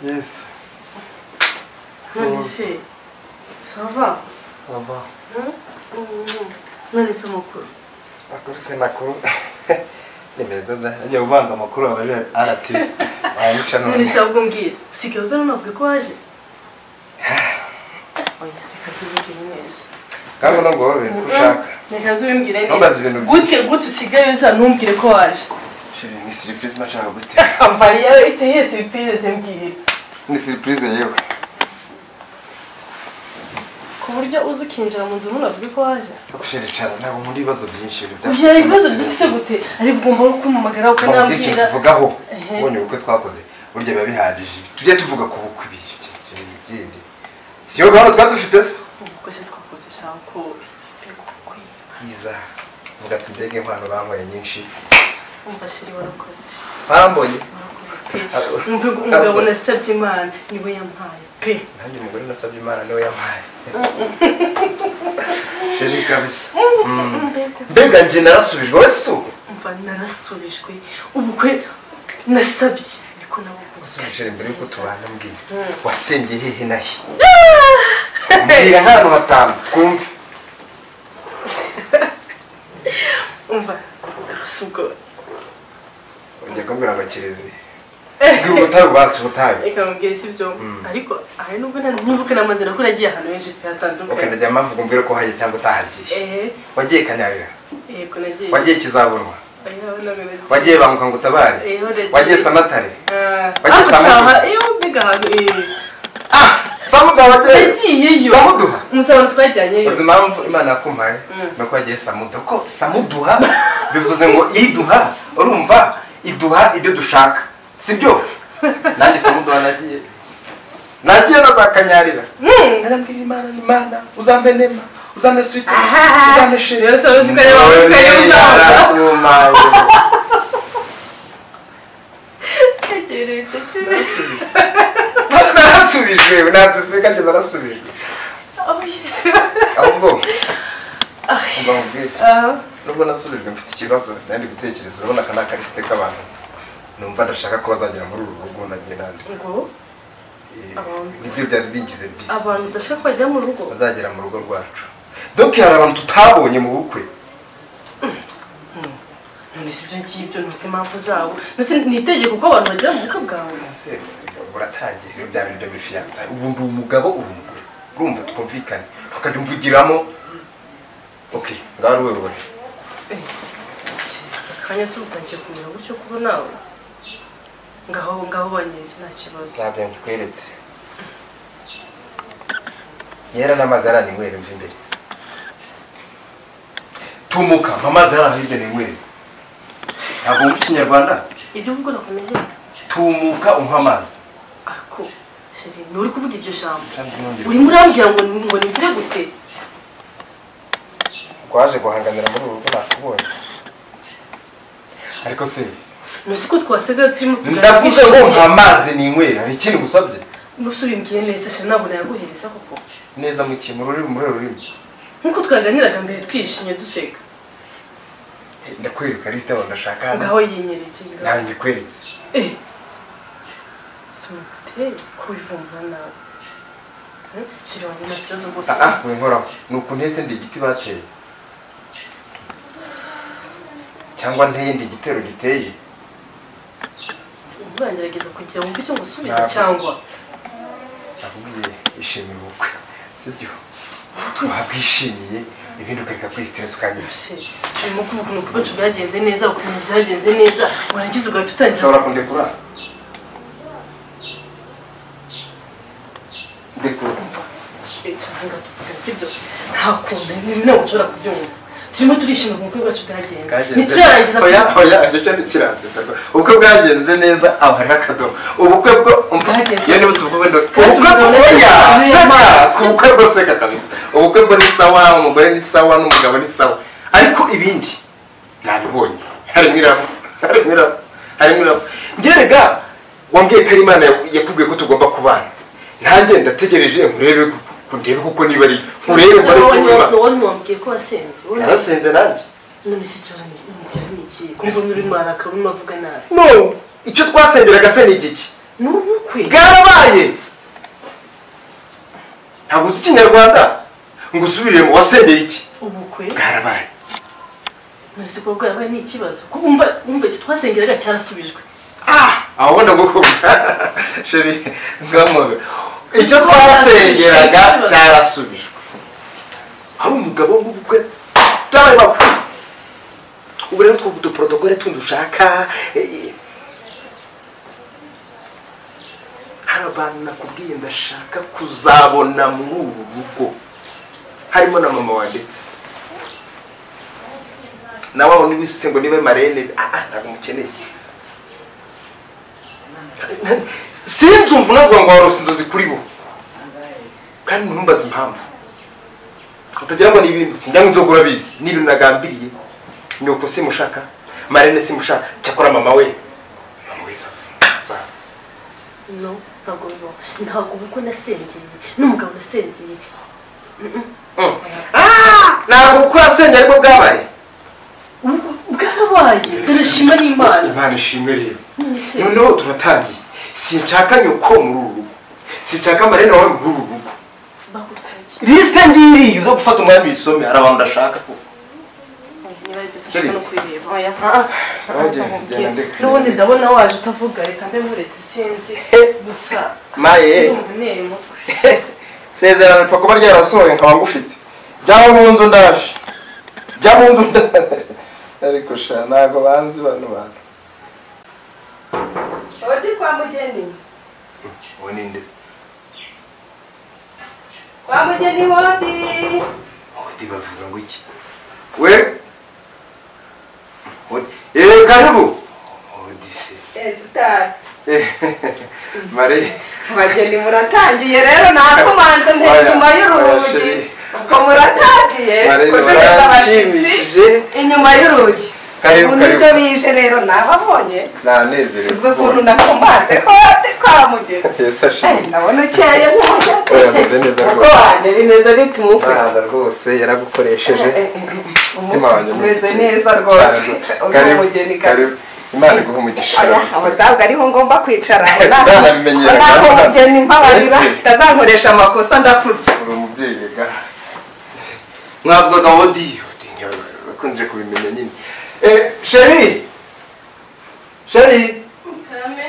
Yes. None se ça va? Ça va. None se amakuru? Amakuru se makuru. Ni meza da. Ajya ubanga amakuru aba ari RTV. Wayica none. None se ahubwo mbwira. Usigaye uza none ko waje? Oya, reka nzubibwire neza. Kandi nubwo wowe ushaka. Reka nzubibwire neza. Gute gute usigaye uza ntumbwire ko waje? Chérie, ni surprise nashaka gutera. Amfariya ese ye surprise se mbwira. Ni surprise yewe. Ku buryo uza ukinjira mu nzu ntunavuge ko waje? Chérie, cara ntabwo muri ibibazo byinshi bya. Oya, ibibazo byinshi se gute? Ariko ugomba kumpamagara ukanambwira. Tuvugaho. Ubonye ubukwe twakoze. Burya biba bihagije. Tujye tuvuga ku bukwe byindi. Siyo gahunda twari dufite se? Ubukwe se twakoze shaka ko bwiza. Vuga ati mbega impano bankoye nyinshi. Umva chérie warakoze. Barambonye. Umva umugabo nasabye Imana niwe yampaye pe. Nanjye umugore nasabye Imana niwe yampaye. Chérie kabisa. Mbega nje narasubijwe wese suko. Umva narasubijwe ubukwe nasabye niko nabo gusubije mbere yuko tubana mbwira. Wasengeye hehe nahe? Mbwira nk'ahantu hatanu twumve. Umva suko. Ujya kumbwira ngo kiriziya. Mbwira ubutayu basi ubutayu. Reka mubwire si byo. Ariko hari nubwo ntibuka namaze nakora agiye ahantu henshi hatandukanye. Okay, ndajya mpavuga umbwire ko hagiye cyangwa utahagiye. Wagiye Kanyarira? Yego nagiye. Wagiye Kizabunwa? Wagiye Banguka ngo utabare? Wagiye Samatare? Wagiye Samuduha? Iyo mbega ahantu Samuduha wagiye? Nagiyeyo. Samuduha? Umusabano twajyanyeyo. Uzi impamvu Imana yakumpaye? Nuko wagiye Samuduha. Ko Samuduha bivuze ngo iduha, urumva iduha ibyo dushaka. Sibyo? Nanjye Samuduha nagiye. Nagiye na za Kanyarira. Ndabwira Imana ni Imana, uzampe nema, uzampe sweet, uzampe chérie. Rero se uzi ko ari wowe uzampa. Narasubijwe, ntabwo njye narasubijwe. Ahubwo umva nkubwire. Nubwo nasubijwe mfite ikibazo nari gutekereza, urabona aka ni akarisite k'abantu. Numva ndashaka ko bazagera muri uru rugo nagiye nandi. Ngo? Nibyo byari bingize busy. Abantu udashaka ko bagera mu rugo? Bazagera mu rugo rwacu. Donc hari abantu tutabonye mu bukwe. None si ibyo ngibyo ntuzi impamvu zabo. Mbese ni itegeko ko abantu bagera mu bukwe bwawe? Ese buratangiye rero bya bintu byo muri fiançailles. Ubu ndi umugabo uri umugore. Urumva twumvikane. Ukajya umvugiramo. Okay, ngaho wewe ubone. Kanya se utangiye kumera gutyo kuba nawe. Ngaho ngaho banyeretse nta kibazo. Ntabyo nkweretse. Yera n'amazi araninywera mva imbere. Tumuka, amazi ara hirya ninywera. Ntabwo wumva ikinyarwanda? Ibyo uvuga urakomeje? Tumuka umpa amazi. Ako, chérie, nturi kuvuga iryo jambo. Urimo urambwira ngo ngo nigire gute? Kwaje guhanganira muri uru rugo nakubonye. Ariko se ntuzi ko twasigaye turimo tuganira. Ndavuze ngo nta mazi ninywera, hari ikindi ngusabye? Mbese ubimbwiye neza sha ntabwo nayaguhereza koko. Neza mu ki? Mu rurimi muri rurimi. Nkuko twaganiraga mbere twishimye duseka. Ndakwereka liste abantu ndashaka hano. Ngaho yinyereke. Nanjye kweretse. Sumute ko bivumbura nawe. Chérie wanjye nta kibazo rwose. Winkoraho. Nuko ntese ndi igiti bateye. Cyangwa nteye ndi igitero giteye. Urangerageza kugira wumve icyo ngusubiza cyangwa nakubwiye ishimira ubukwe sibyo? Wabwishimiye ibindi ukareka kuri stress ukanyira. Urimo kuvuga ukuntu ubukwe byagenze neza, ukuntu byagenze neza, warangiza ugahita utangira. Ushobora kundekura? Ndekura. Cyangwa tuvugane sibyo? Nta kuntu ntabwo ushobora kubyumva. Turimo turishima ku bukwe bwacu bwagenze. Ntiturarangiza. Oya, oya, ibyo cyo ntikiransetsa. Ubukwe bwagenze neza, aho hariho akadomo. Ubukwe bwo iyo nibutse ubukwe bwo ubukwe oya, seka, ubukwe bwo seka kabisa. Ubukwe bwo ni sawa, umugore ni sawa n'umugabo ni sawa. Ariko ibindi nabibonye. Harimo irabo, harimo irabo, harimo irabo. Ngerega wambwiye ko Imana yakubwiye ko tugomba kubana. Nanjye ndategereje nkurebe ndebe kuko niba ari nkurebe bari kuba. Wowe wambwiye ko wasenze. Narasenze nanjye. None se ikibazo ni cyari iki? Ko mbona uri mwaraka urimo avuga nabi. No, icyo twasengeraga se ni igiki? Ni ubukwe bwarabaye. Ntabwo uzi ikinyarwanda ngo usubiremo. Wasengeye iki? Ubukwe bwarabaye. None ko bwarabaye ni ikibazo? Ko umva icyo twasengeraga cyarasubijwe. Aho ndagukunda chéri, ngamobe. Icyo twasengeraga cyarasubijwe. Hari umugabo w'ubukwe bwabaye bakuru. Ubu rero two uduprotokole tundi ushaka. Hari abantu nakubwiye ndashaka kuzabona muri uru rugo, harimo na mama wawe ndetse nawe wundi wisutse ngo nibe marene. Ntabwo mukeneye. Sinzumva unavuga ngo warose inzozi kuri bo, kandi ntumbaze impamvu utagira ngo ni ibintu sinjya ngo inzoga urabizi, ni ibintu nagambiriye. Nyoko simushaka, marene simushaka, cyakora mama we sasa. No, ntabwo bibaho. Ntabwo ubukwe nasengeye n'umugabo nasengeye. Ntabwo ubukwe wasengeye ariko bwabaye. Bwarabaye, ndashima n'Imana. Imana ishimwe rero. Noneho turatangiye. Sinshaka nyoko muri uru rugo, sinshaka marene wawe muri uru rugo. Liste ngiri uza gufata umwanya uyisome. Hari abantu ndashaka ko n'ubundi ndabona waje utavuga, reka mbe nkuretse sinzi gusa maye ndumva uneye umutwe. Sezerano ripfa kuba ryarasohoye nkaba ngufite. Jya mu nzu ndaje, jya mu nzu ndaje. Ariko sha ntabwo banzi bano bantu. Odi kwa mugeni. Uwo ni nde? Kwa mugeni hodi. Hodi bavuga ngo iki? We hodi. Karibu. Hodi se. Esther. Marie. Abageni muratangiye rero nakomanze ntera inyuma y'urugi. Ubwo muratangiye kuduheza abashyitsi inyuma y'urugi. Karibu karibu. Nibyo bije rero nababonye. Nanezerewe. Uzi ukuntu nakomanze hodi kwa mugeni. Yesu ashimwe. Ndabona ukeye nk'umugeni. Oya meze neza rwose. Uko wanjye bimeze bite umukwe? Ntabwo rwose yaragukoresheje. Umutima wanjye umeze neza rwose. Uri umugeni kabisa. Imana iguhe umugisha. Abasabwa ariho ngomba kwicara. Nanabimenyera. Naho umugeni mbabarira utazankoresha amakosa ndakuze. Uri umubyeyi ga. Mwavugaga hodi, bakunze kubimenya nyine. Chéri. Chéri. Karame.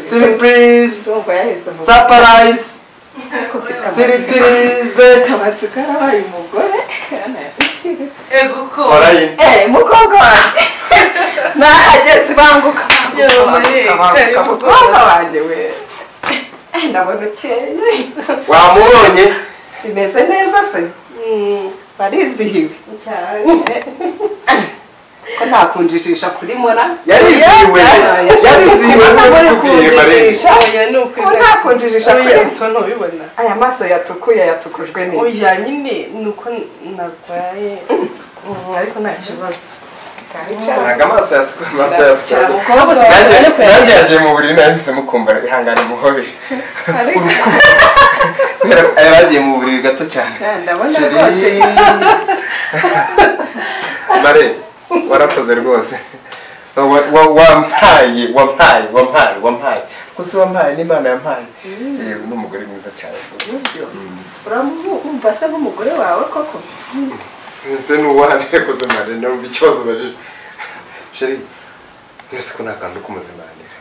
Surprise. Surprise. Surprise. Kabatsi karabaye umugore. Ego ko. Mukobwa wanjye. Nahageze banguka. Mukobwa wanjye we. Ndabona ukeye. Wamubonye? Bimeze neza se? Barizihiwe. Cyane. Ko ntakunjijisha kuri mora. Yarizihiwe. Yarizihiwe kunjijisha. Oya ni ukuri. Ko ntakunjijisha kuri nso ntubibona. Aya maso yatukuye yatukujwe ni. Oya nyine nuko narwaye. Ariko nta kibazo. Ntabwo amaso yatukuye, amaso yatukuye. Nanjye yagiye mu buriri nahise mukumbara ihangane muhobere. Yaragiye mu buriri gato cyane. Ndabona rwose. Mare, warakoze rwose. Wampaye, wampaye, wampaye, wampaye. Kuko wampaye n'Imana yampaye. Yego ni umugore mwiza cyane. Uramwumva se nk'umugore wawe koko? Nse nuwane koze mare ndumva ikibazo ubajije. Chéri, nese ko nta kantu kumuzimanira.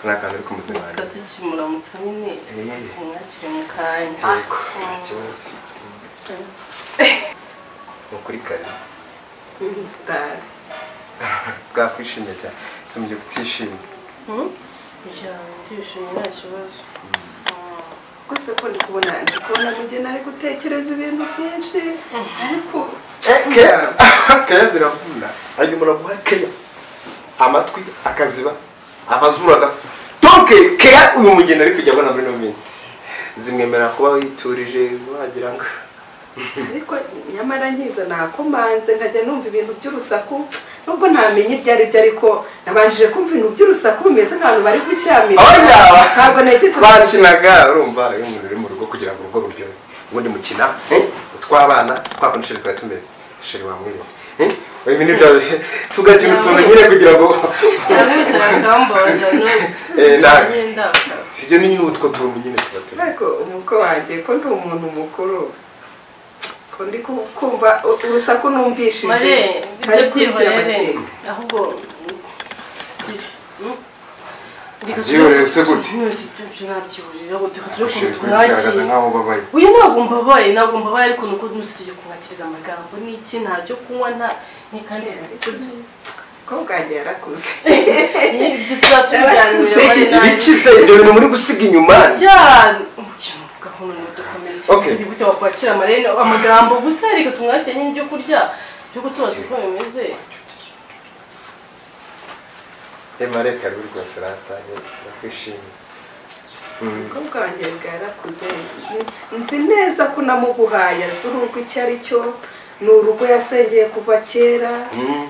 Nta kantu uri kumuzimanira. Tukimuramutsa nyine. Tumwakire mu kanya. Yego, nta kibazo. Ukuri kare. Star. Bwakwishimye cyane. Simugiye kutishimye. Ya, ndishimye nta kibazo. Gusa ko ndi kubona mugeni ari gutekereza ibintu byinshi ariko keya ziravuna. Ariko umuntu aguha keya amatwi akaziba amazuru aga donc keya uyu mugeni ari kujya abona muri no minsi zimwemera kuba yiturije wagira ngo ariko nyamara nkiza nakomanze nkajya numva ibintu by'urusaku nubwo ntamenye ibyo ari byo ariko nabanjije kumva ibintu by'urusaku bimeze nk'abantu bari gushyamirana. Ntabwo ntekereza twakinaga urumva iyo umuntu uri mu rugo kugira ngo urugo ruryohe ubundi mukina utw'abana twakoresheje twari tumeze sheri wamweretse ibi ni byo tugakina utuntu nyine kugira ngo Ibyo ni nyine utwo tuntu nyine tuba turi. Ariko umukwe wanjye ko ndi umuntu mukuru ko ndi kumva urusaku numvishije. Mare ibyo byihorere ahubwo byihorere se gute? Uyu ntabwo mbabaye ntabwo mbabaye ariko nuko nusitije kumwakiriza amagambo n'iki ntacyo kunywa nta ni kandi umukobwa wanjye yarakuze. Ibyo tuzatubiganira mare nawe. Ibiki se ibyo bintu muri gusiga inyuma? Cyane. Okay. Gute wakwakira marene amagambo gusa reka tumwakire nyine ibyo kurya byo kutubaza uko bimeze. Mare karibu rwose rataye turakwishimiye. Umukobwa wanjye yarakuze. Nzi neza ko namuguhaye azi urugo icyo ari cyo. Ni urugo yasengeye kuva kera,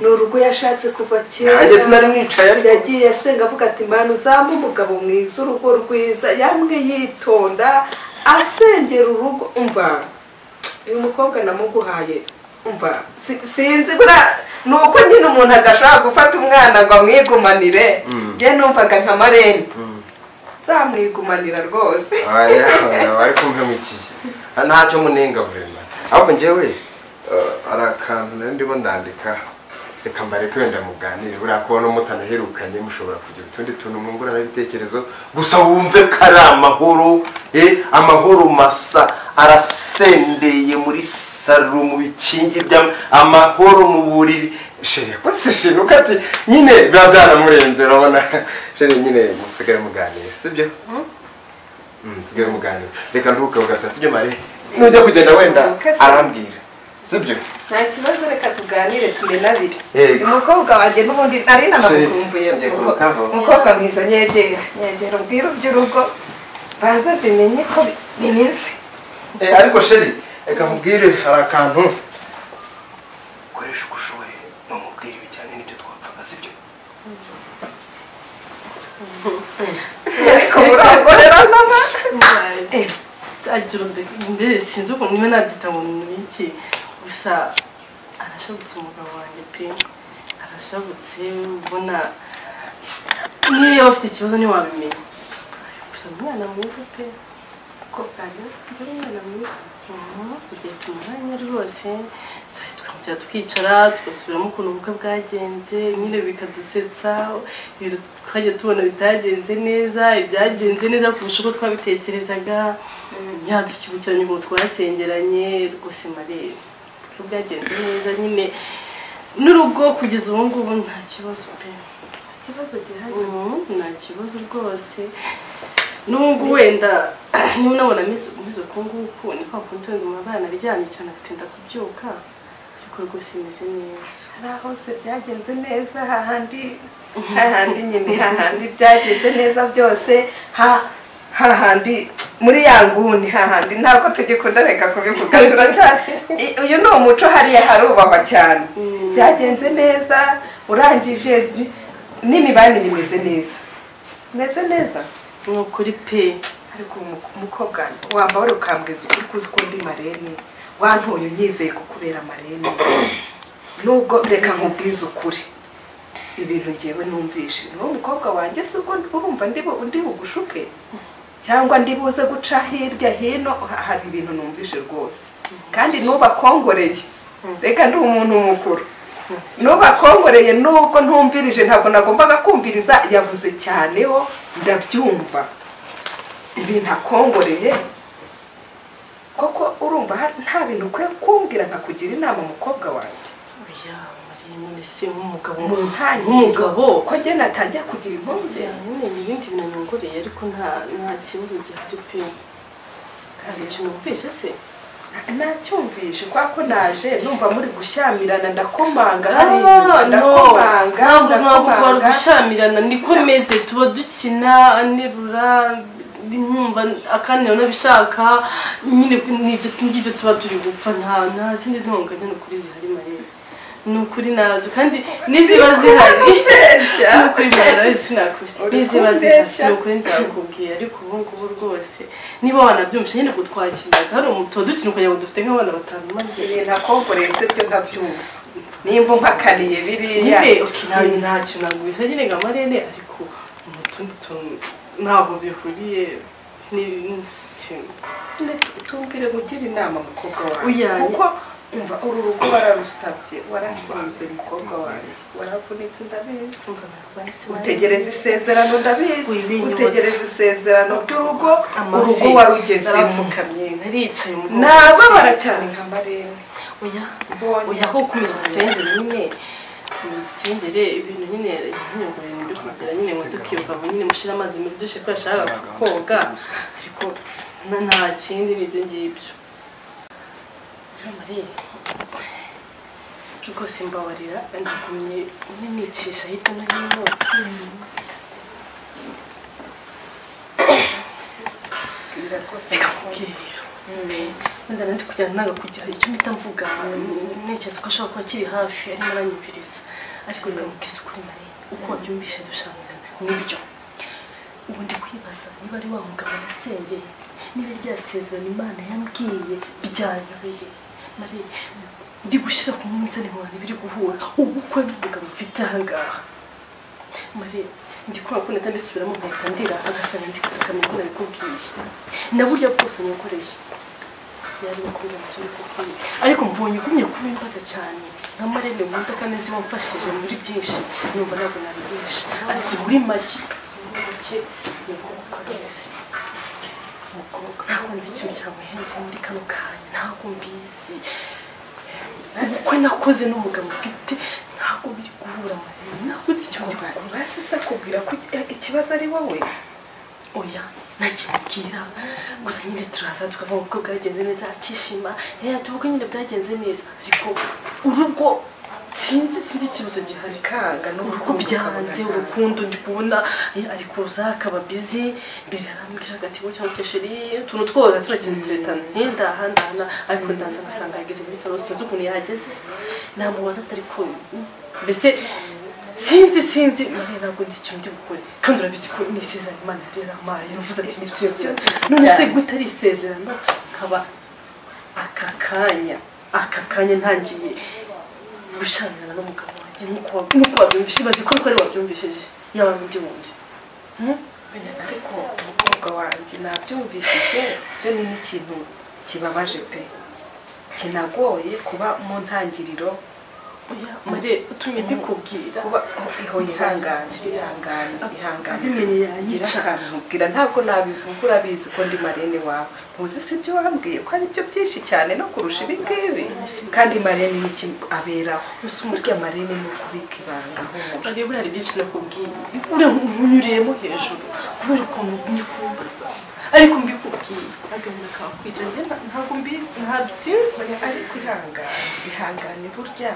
ni urugo yashatse kuva kera. Nanjye sinari nicaye ariko yagiye asenga avuga ati Mana uzampe umugabo mwiza urugo rwiza, yamwe yitonda asengera urugo. Umva uyu mukobwa namuguhaye, umva sinzi bura nuko nyine umuntu adashobora gufata umwana ngo amwigumanire. Njye numvaga nka Marene nzamwigumanira rwose. Aya ariko mpemukiye ntacyo munenga vraiment. Ahubwo njyewe ari akantu nari ndimo ndandika reka mbareke wenda muganire buriya kubona mutanaherukanye mushobora kugira utundi tuntu mwungurana ibitekerezo gusa wumve ko ari amahoro amahoro masa arasendeye muri saro mu bikingi amahoro mu buriri. Chérie ko se chérie ukati nyine biba byaramurenze urabona. Chérie nyine musigare muganire sibyo? Musigare muganire reka ntuke ugata sibyo Mare? Nujya kugenda wenda arambwira sibyo? Nta kibazo reka tuganire tumenabire. Umukobwa wanjye n'ubundi nari nanamukumbuye. Umukobwa mwiza nyegera nyegera ubwira by'urugo banza bimenye ko bimeze. Ariko chérie reka mubwire hari akantu koresha uko ushoboye n'umubwire ibijyanye n'ibyo twapfaga sibyo? Ariko uragorera mama. Agira mbese sinzi ukuntu niba nabyita ngo ni iki gusa arashabutse umugabo wanjye pe arashabutse ubona niyo yaba afite ikibazo ntiwabimenya gusa umwana mwiza pe ko bwanjye ari umwana mwiza. Igihe tumuranye rwose tukongera tukicara tugasubiramo ukuntu ubukwe bwagenze nyine bikadusetsa ibintu twajya tubona bitagenze neza ibyagenze neza kurusha uko twabitekerezaga yadukibukiranye ukuntu twasengeranye rwose Mare bwagenze neza nyine n'urugo kugeza ubu ngubu nta kibazo pe ikibazo gihari nta kibazo rwose. N'ubu wenda niba unabona ameze uku nguku ni kwa kundi wenda umwana aryamye cyane agatinda kubyuka ariko rwose imeze neza. Hari hose byagenze neza hahandi hahandi nyine hahandi byagenze neza byose hahandi muri ya nguni hahandi ntabwo tugikunda reka kubivuga turacyari uyu ni umuco hariya harubahwa cyane. Byagenze neza urangije n'imibanire imeze neza imeze neza ni ukuri pe. Ariko umukobwa wambara ukambwiza ukuri kuzi ko ndi Marene wantoye unyizeye kukubera Marene nubwo reka nkubwize ukuri ibintu ngewe numvishe n'uwo mukobwa wanjye si ubwo urumva ndi bugushuke cyangwa ndi buze guca hirya hino hari ibintu numvishe rwose kandi nubakongoreye reka ndi umuntu mukuru nubakongoreye nubwo ntumvirije ntabwo nagombaga kumviriza yavuze cyane ho ndabyumva ibintu akongoreye koko urumva nta bintu ukwiye kumbwira nkakugira inama umukobwa wanjye. Oya Marene se nk'umugabo nk'umugabo ko njye natangiye kugira impungenge nyine ibindi binanyongoreye ariko nta kibazo gihari pe. Hari ikintu wumvishe se? Nacyumvishe kwa ko naje numva muri gushyamirana ndakomanga hariya ndakomanga ndakomanga gushyamirana niko meze tuba dukina anerura nkumva akanira nabishaka nyine nibyo tuba turi gupfa nta zindi ntonganya ni ukuri zihari Marene ni ukuri nazo kandi niziba zihari ni ukuri nawe sinakubeshya niziba zihari ni ukuri nzakubwira ariko ubu ngubu rwose niba wanabyumvishe nyine ngo twakinaga hari umutuba dukina ukagira ngo dufite nk'abana batanu maze ibintu akongoreye se byo ntabyumva nimba umpakaniye biriya nyine nta kintu nagubishya nyine nka Marene ariko utundi tuntu ntabwo bihuriye. Tubwire ngugira inama mukobwa wanjye, kuko umva uru rugo wararusabye, warasenze mukobwa wanjye, waravunitse ndabizi, utegereza isezerano ndabizi, utegereza isezerano ry'urugo, urugo warugezemo. Naricaye mu nababara cyane nka Marene. Oya oya, ko komeza usengere nyine, usengere ibintu nyine nkinyongore ndi kugira nyine ngo nze kwibuka ngo nyine mushira amazi muri dushe ko yashaka koga, ariko nta kindi nibyo ngibyo. Mariye rwose mbabarira, ndagumye nicisha hirya no hino. Wenda nandi kugira nanga kugira icyo mpita mvuga, ntekereza ko ashobora kuba akiri hafi arimo aranyumviriza, ariko reka mubwize ukuri Mariye, uko wabyumvishe dushamirana nibyo. Ubu ndi kwibaza niba ari wa mugabo nasengeye, niba ryasezerano Imana yambwiye byanyobeye. Mariye ndi gushyira ku munzani nkabona biri guhura, ubukwe n'umugabo mfite aha ngaha. Mariye ndi kubona ko ndabisubiramo nkahita ndira, agasanga ndi akamenya ko nabikubwiye, na burya bwose nyakoreye yari nakubwira ngo simbikubwire, ariko mbonye ugumye kubimbaza cyane nka Marene nkunda kandi nzi wamfashije muri byinshi, numva ntabwo nabiguhisha, ariko muri make ni uko bimeze. Mukobwa ntabwo nzi ikintu cyamuhindura muri kano kanya, ntabwo mbizi. Ubukwe nakoze n'umugabo mfite ntabwo biri guhura Marene, ntabwo nzi icyo ndi gukora. Basi se akubwira ko ikibazo ari wowe? Oya ntakimubwira, gusa nyine turaza tukavuga ko bwagenze neza akishima, tuvuga nyine bwagenze neza, ariko urugo sinzi ikibazo gihari. Kanga urugo byanze, urukundo ndi kubona ari kuza akaba busy, mbere yarambwiraga ati wowe cyangwa chérie utuntu twose turakinteretana, ntindaha ndahana, ariko ndaza ngasanga yageze muri salo, sinzi ukuntu yahageze, namubaza atari ko mbese sinzi Mariya ntabwo nzi icyo ndi bukore, kandi urabizi ko ni isezerano Imana yari yarampaye, yavuze ati ni isezerano, none se gute ari isezerano nkaba aka kanya ntangiye gushamirana n'umugabo wanjye nk'uko wabyumvise, bazi ko ari wabyumvishije yaba undi wundi. Ariko umukobwa wanjye nabyumvishije, byo ni n'ikintu kibabaje pe, kinagoye kuba mu ntangiriro. Mariye utumye mbikubwira kuba ihangane ihangane ngira ntabwo nabivuga, urabizi ko ndi Marene wawe, ntuzi si ibyo wambwiye ko ari byo byinshi cyane no kurusha ibi ngibi, kandi Marene ni iki aberaho, burya Marene ni ukubika ibanga. Mariye buriya hari byinshi nakubwiye, unyuriyemo hejuru kubera ukuntu ugumye kumbaza, ariko mbikubwiye agahinda kakwica, njye ntabwo mbizi, ntabwo sinzi. Ariko ihangane burya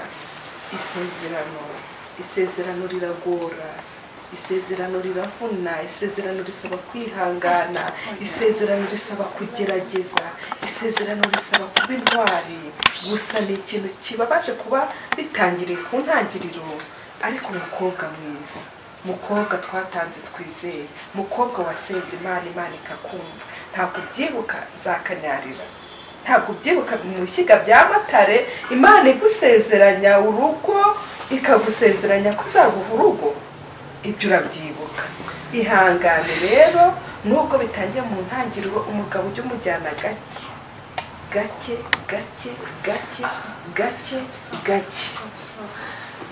isezerano riragora, isezerano riravuna, isezerano risaba kwihangana, isezerano risaba kugerageza, isezerano risaba kuba intwari. Gusa ni ikintu kibabaje kuba bitangiriye ku ntangiriro, ariko umukobwa mwiza, mukobwa twatanze twizeye, mukobwa wasenze Imana, Imana ikakumva, ntabwo ubyibuka zakanyarira, ntabwo ubyibuka mu bishyiga bya Matare, Imana igusezeranya urugo, ikagusezeranya ko izaguha urugo, ibyo urabyibuka. Ihangane rero nubwo bitangiye mu ntangiriro, umugabo ujya umujyana gake gake gake gake gake gake.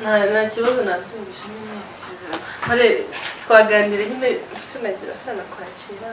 Nta kibazo nabyumvishe nyine isezerano. Mare twaganira nyine sinagira sinakwakira.